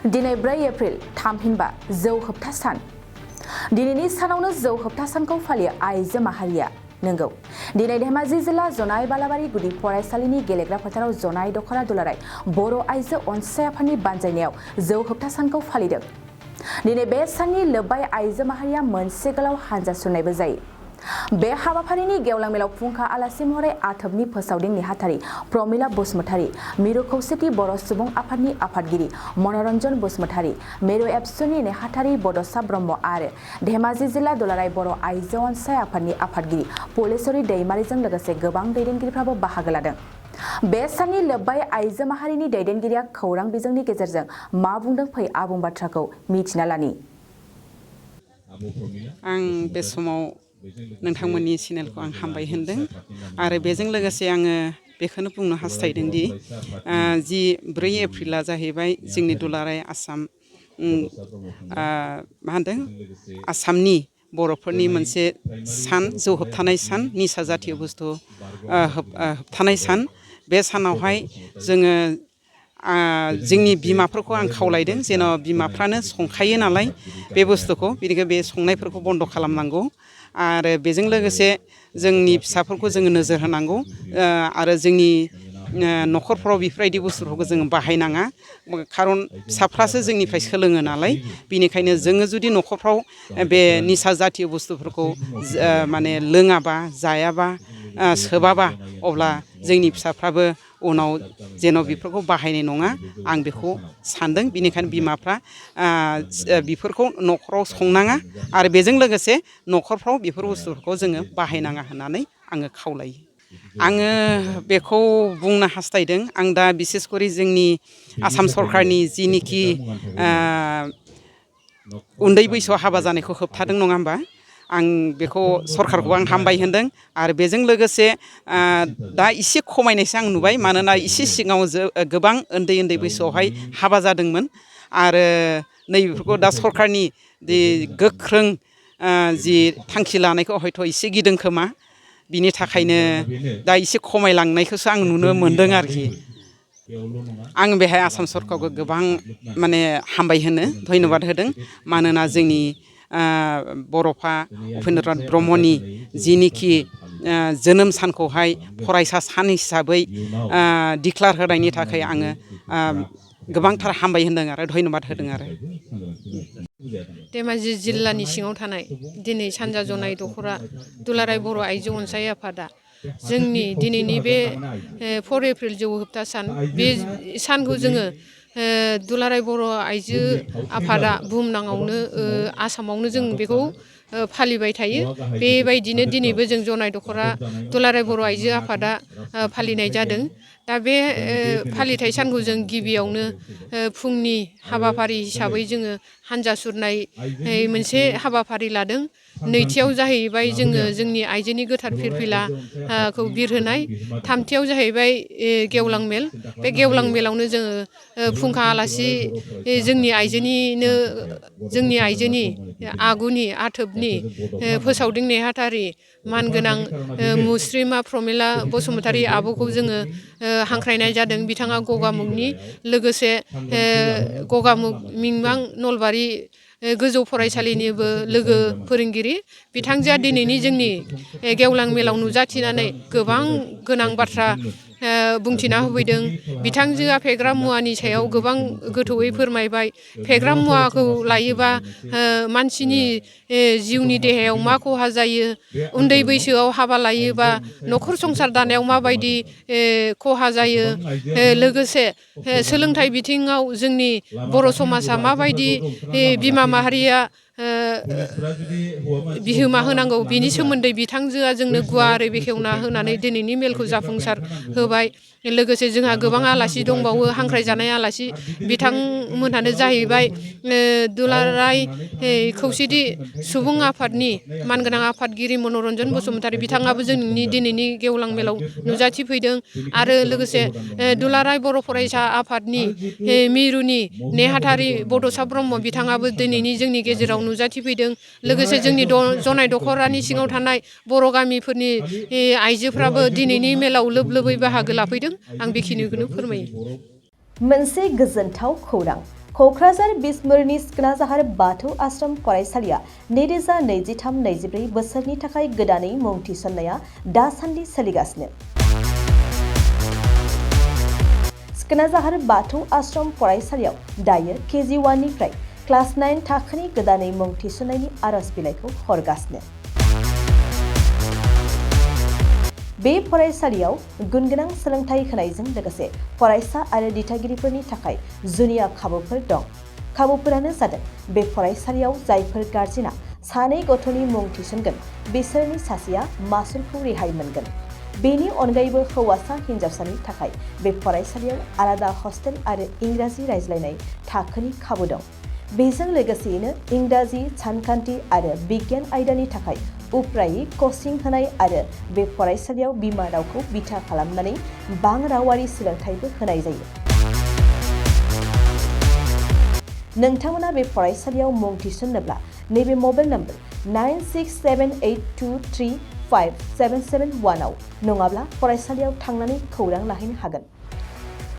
दिनै 4 एप्रिल थामहिनबा जौ होबथा सान। दिनैनि सानावनो जौ होबथा सानखौ फालियो आइजो माहारिया। नंगौ, दिनै धेमाजि जिल्ला जनाय बालाबारि गुदि फरायसालिनि गेलेग्रा फोथाराव जनाय दख'रा दुलाराय बर' आइजो अनसाय आफादनि बानजायनायाव जौ होबथा सानखौ फालिदों। दिनै बे साननि लोब्बाय आइजो माहारिया मोनसे गोलाव हानजा सुरनायबो जायो। बे हाबाफारिनि गेवलां मेलाव फुंखा आलासि महरै आथोबनि फोसावदिं नेहाथारि प्रमिला बसुमतारी, मिरु खौसेथि बर' सुबुं आफादनि आफादगिरि मनरन्जन बसुमतारी, मिरु एबसुनि नेहाथारि बड'सा ब्रह्म आरो धेमाजि जिल्ला दुलाराय बर' आइजो अनसाय आफादनि आफादगिरि पुलेश्वरी दैमारिजों लोगोसे गोबां दैदेनगिरिफ्राबो बाहागो लादों। बे साननि लोब्बाय आइजो माहारिनि दैदेनगिरिया खौरां बिजोंनि गेजेरजों मा बुंदों फै आबुं बाथ्राखौ मिथिना लानि। आं बे समाव नोंथांमोननि चेनेलखौ आं हामबाय होनदों आरो बेजों लोगोसे आङो बेखौनो बुंनो हास्थायदों दि जि 4 एप्रिला जाहैबाय जोंनि दुलाराय आसाम मा होनदों आसामनि बर'फोरनि मोनसे सान, जौ होबथानाय सान, निसा जातीय बुस्थु होबथानाय सान। बे सानावहाय जोङो जोंनि बिमाफोरखौ आं खावलायदों जेन' बिमाफ्रानो संखायो नालाय बे बुस्थुखौ, बेनिखायनो बे संनायफोरखौ बन्द' खालामनांगौ आरो बेजों लोगोसे जोंनि फिसाफोरखौ जोङो नोजोर होनांगौ आरो जोंनि न'खरफ्राव बेफोरबायदि बुस्थुफोरखौ जोङो बाहायनाङा, खारन फिसाफ्रासो जोंनिफ्राय सोलोङो नालाय। बेनिखायनो जोङो जुदि न'खरफ्राव बे निसा जातीय बुस्थुफोरखौ माने लोङाबा, जायाबा, सोबाबा, अब्ला जोंनि फिसाफ्राबो उनाव जेन' बेफोरखौ बाहायनाय नङा, आं बेखौ सानदों। बेनिखायनो बिमाफ्रा बेफोरखौ न'खराव संनाङा आरो बेजों लोगोसे न'खरफ्राव बेफोर बुस्थुफोरखौ जोङो बाहायनाङा होननानै आङो खावलायो। आङो बेखौ बुंनो हास्थायदों, आं दा बिसेसकरि जोंनि आसाम सरकारनि जिनिखि उन्दै बैसोआव हाबा जानायखौ होबथादों नङा होमबा, आं बेखौ सरकारखौ आं हामबाय होनदों आरो बेजों लोगोसे दा एसे खमायनायसो आं नुबाय, मानोना एसे सिगाङाव गोबां उन्दै उन्दै बैसोआवहाय हाबा जादोंमोन आरो नैबेफोरखौ दा सरकारनि जि गोख्रों जि थांखि लानायखौ हयथ' एसे गिदों खोमा, बिनि थाखायनो दा एसे खमायलांनायखौसो आं नुनो मोनदों आरोखि। आं बेहाय आसाम सरकारखौ गोबां माने हामबाय होनो धन्यबाद होदों, मानोना जोंनि बर'फा उपेन्द्रनाथ ब्रह्मनि जिनिखि जोनोम सानखौहाय फरायसा सान हिसाबै डिक्लार होनायनि थाखाय आङो गोबांथार हामबाय होनदों आरो धन्यबाद होदों आरो। धेमाजि जिल्लानि सिङाव थानाय दिनै सानजा जनाय दख'रा दुलाराय बर' आइजो अनसाय आफादा जोंनि दिनैनि बे 4 एप्रिल जौ होबथा सान, बे सानखौ जोङो दुलाराय बर' आइजो आफादा बुहुमनाङावनो आसामावनो जों बेखौ फालिबाय थायो। बेबायदिनो दिनैबो जों जनाय दख'रा दुलाराय बर' आइजो आफादा फालिनाय जादों। दा बे फालिथाय सानखौ जों गिबियावनो फुंनि हाबाफारि हिसाबै जोङो हानजा सुरनाय मोनसे हाबाफारि लादों। नैथियाव जाहैबाय जोङो जोंनि आइजोनि गोथार फिरफिलाखौ बिरहोनाय। थामथियाव जाहैबाय गेवलां मेल। बे गेवलां मेलावनो जोङो फुंखा आलासि जोंनि आइजोनि आगुनि आथोबनि फोसावदिं नेहाथारि मानगोनां मुस्रिमा प्रमिला बसुमतारी आब'खौ जोङो हांख्रायनाय जादों। बिथाङा गगामुगनि, लोगोसे गगामुग मिमां नलबारि गोजौ फरायसालिनिबो लोगो फोरोंगिरि। बिथांजोआ दिनैनि जोंनि गेवलां मेलाव नुजाथिनानै गोबां गोनां बाथ्रा बुंथिना होफैदों। बिथांजोआ फेग्रा मुवानि सायाव गोबां गोथौयै फोरमायबाय। फेग्रा मुवाखौ लायोबा मानसिनि जिउनि देहायाव मा खहा जायो, उन्दै बैसोआव हाबा लायोबा न'खर संसार दानायाव माबायदि खहा जायो, लोगोसे सोलोंथाइ बिथिङाव जोंनि बर' समाजा माबायदि बिमा माहारिया बिहोमा होनांगौ, बिनि सोमोन्दै बिथांजोआ जोंनो गुवारै बेखेवना होनानै दिनैनि मेलखौ जाफुंसार होबाय। लोगोसे जोंहा गोबां आलासि दंबावो, हांख्रायजानाय आलासि। बिथांमोनहानो जाहैबाय दुलाराय खौसेथि सुबुं आफादनि मानगोनां आफादगिरि मनरन्जन बसुमतारी, बिथाङाबो जोंनि दिनैनि गेवलां मेलाव नुजाथिफैदों। आरो लोगोसे दुलाराय बर' फरायसा आफादनि मिरुनि नेहाथारि बड'सा ब्रह्म, बिथाङाबो दिनैनि जोंनि गेजेराव नुजाथिफैदों। लोगोसे जोंनि जनाय दख'रानि सिङाव थानाय बर' गामिफोरनि आइजोफ्राबो दिनैनि मेलाव लोब लोबै बाहागो लाफैदों। आं बेखिनिखौनो फोरमायो। मोनसे गोजोनथाव खौरां, क'क्राझार बिसमुरिनि सिखोनाजाहार बाथौ आश्रम फरायसालिया 2023-24 बोसोरनि थाखाय गोदानै मुं थिसननाया दासान्दि सोलिगासिनो। सिखोनाजाहार बाथौ आश्रम फरायसालियाव दायो KG 1 निफ्राय क्लास 9 थाखोनि गोदानै मुं थिसननायनि आरज बिलाइखौ हरगासिनो। बे फरायसालियाव गुनगोनां सोलोंथाइ होनायजों लोगोसे फरायसा आरो दिथागिरिफोरनि थाखाय जुनिया खाबुफोर दं। खाबुफोरानो जादों बे फरायसालियाव जायफोर गार्जेना सानै गथ'नि मुं थिसनगोन बिसोरनि सासेया मासुलखौ रेहाय मोनगोन। बेनि अनगायैबो हौवासा हिन्जावसानि थाखाय बे फरायसालियाव आलादा हस्टेल आरो इंराजि रायज्लायनाय थाखोनि खाबु दं। बेजों लोगोसेयैनो इंराजि, सानखान्थि आरो बिगियान आयदानि थाखाय उफ्रायै कचिं होनाय आरो बे फरायसालियाव बिमा रावखौ बिथा खालामनानै बां रावारि सोलोंथाइबो होनाय जायो। नोंथांमोना बे फरायसालियाव मुं थिसन्नोब्ला नैबे मबाइल नम्बर 9678235771 आव नङाब्ला फरायसालियाव थांनानै खौरां लाहैनो हागोन।